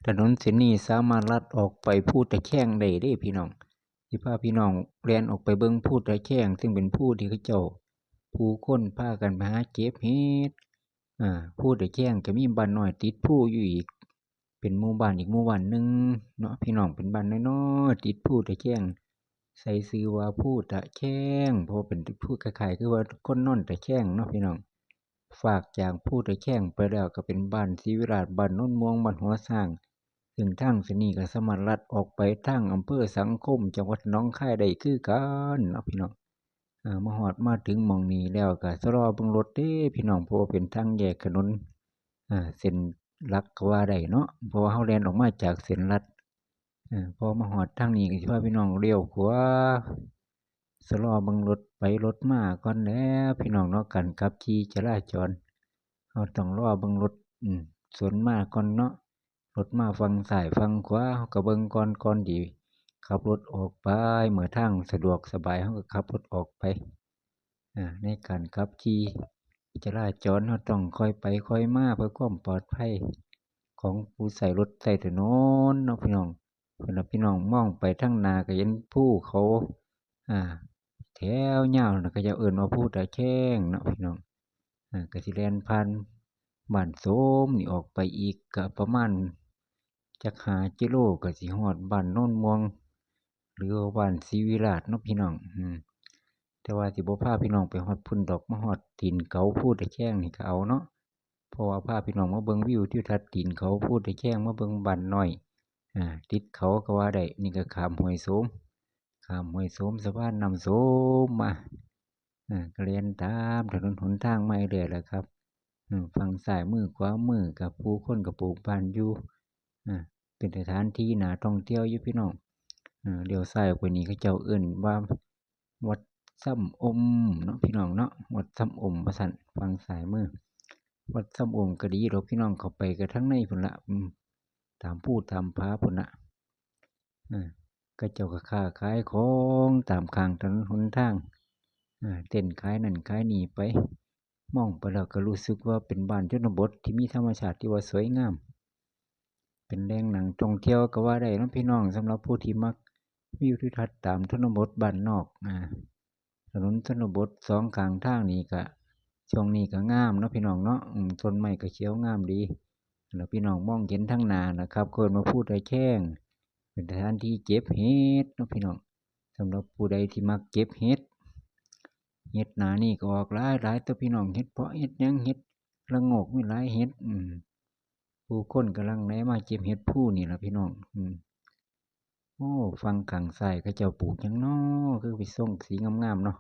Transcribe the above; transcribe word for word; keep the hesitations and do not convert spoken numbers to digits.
ถนนเส้นนี้สามารถลัดออกไปภูตะแคงได้เด้พี่น้อง สิพาพี่น้องแล่นออกไปเบิ่งภูตะแคง ซึ่งเป็นภูที่เขาเจ้า ผู้คนพากันไปหาเก็บเห็ด อ่า ภูตะแคงก็มีบ้านน้อยติดภูอยู่อีก เป็นหมู่บ้านอีกหมู่บ้านหนึ่งเนาะพี่น้อง เป็นบ้านน้อยๆ ติดภูตะแคง ใส่ชื่อว่าภูตะแคง เพราะว่าเป็นภูคล้ายๆ คือว่าคนนอนตะแคงเนาะพี่น้อง ฟากจากภูตะแคงไปแล้วก็เป็นบ้านศรีวิราช บ้านโนนม่วง บ้านหัวช้าง ซึ่งทางเส้นนี้ก็สามารถลัดออกไปทางอำเภอสังคม จังหวัดหนองคายได้คือกันเนาะพี่น้อง อ่า มาฮอดมาถึงหม่องนี้แล้วก็ชะลอเบิ่งรถเด้พี่น้อง เพราะว่าเป็นทางแยกถนน อ่า เส้นหลักก็ว่าได้เนาะ เพราะว่าเราแล่นออกมาจากเส้นลัด อ่า พอมาฮอดทางนี้ก็สิพาพี่น้องเลี้ยวขวา ชะลอเบิ่งรถไปรถมาก่อนแหล้วพี่น้องเนาะ การขับขี่จราจร เราต้องรอเบิ่งรถ อืม สวนมาก่อนเนาะ รถมาฝั่งซ้ายฝั่งขวา เราก็เบิ่งก่อน ก่อนสิขับรถออกไป เมื่อทางสะดวกสบาย เราก็ขับรถออกไป อ่า ในการขับขี่จราจร เราต้องค่อยไปค่อยมาเพื่อความปลอดภัยของผู้ใช้รถใช้ถนนเนาะพี่น้อง เพิ่นน่ะพี่น้องมองไปทางหน้าก็เห็นภูเขา อ่า แถวยาวนะ เขาเจ้าเอิ้นว่าภูตะแคงเนาะพี่น้อง อ่า ก็สิแล่นผ่านบ้านโสมนี่ออกไปอีกก็ประมาณจักห้ากิโลก็สิฮอดบ้านโนนม่วง หรือว่าบ้านศรีวิราชเนาะพี่น้อง อืม แต่ว่าสิบ่พาพี่น้องไปฮอดพุ้นดอก มาฮอดตีนเขาภูตะแคงนี่ก็เอาเนาะ เพราะว่าพาพี่น้องมาเบิ่งวิวทิวทัศน์ตีนเขาภูตะแคง มาเบิ่งบ้านน้อย อ่า ติดเขาก็ว่าได้ นี่ก็ข้ามห้วยโสม ข้ามห้วยโสม สะพานน้ำโสมมา อ่า ก็แล่นตามถนนหนทางมาเรื่อยๆแหละครับ อืม ฝั่งซ้ายมือขวามือก็ผู้คนก็ปลูกบ้านอยู่ อ่า เป็นสถานที่น่าท่องเที่ยวอยู่พี่น้อง อ่า เลี้ยวซ้ายออกไปนี่เขาเจ้าเอิ้นว่าวัดซ้ำอมเนาะพี่น้องเนาะ วัดซ้ำอมว่าซั่น ฝั่งซ้ายมือ วัดซ้ำอมก็ดีดอกพี่น้อง เข้าไปก็ทางในพุ้นละ อืม ตามภูตามผาพุ้นละ อ่า เขาเจ้าก็ค้าขายของตามข้างถนนหนทาง อ่า เต็นท์ขายนั่นขายนี่ไป มองไปแล้วก็รู้สึกว่าเป็นบ้านชนบทที่มีธรรมชาติที่ว่าสวยงาม เป็นแหล่งนั่งท่องเที่ยวก็ว่าได้เนาะพี่น้อง สำหรับผู้ที่มักวิวทิวทัศน์ตามชนบทบ้านนอก อ่า ถนนชนบทสองข้างทางนี่ก็ ช่วงนี้ก็งามเนาะพี่น้องเนาะ อืม ต้นไม้ก็เขียวงามดี แล้วพี่น้องมองเห็นทางหน้านะครับ เอิ้นว่าภูตะแคง เป็นสถานที่เก็บเห็ดเนาะพี่น้อง สำหรับผู้ใดที่มักเก็บเห็ด เห็ดหน้านี่ก็ออกหลายหลายตัวพี่น้อง เห็ดเผาะ เห็ดหยัง เห็ดระโงก มีหลายเห็ด อืม ผู้คนกำลังแล่มาเก็บเห็ดภูนี่ล่ะพี่น้อง อืม โอ้ ฝั่งข้างซ้ายเขาเจ้าปลูกหยังน้อ คือไปส่งสีงามๆเนาะ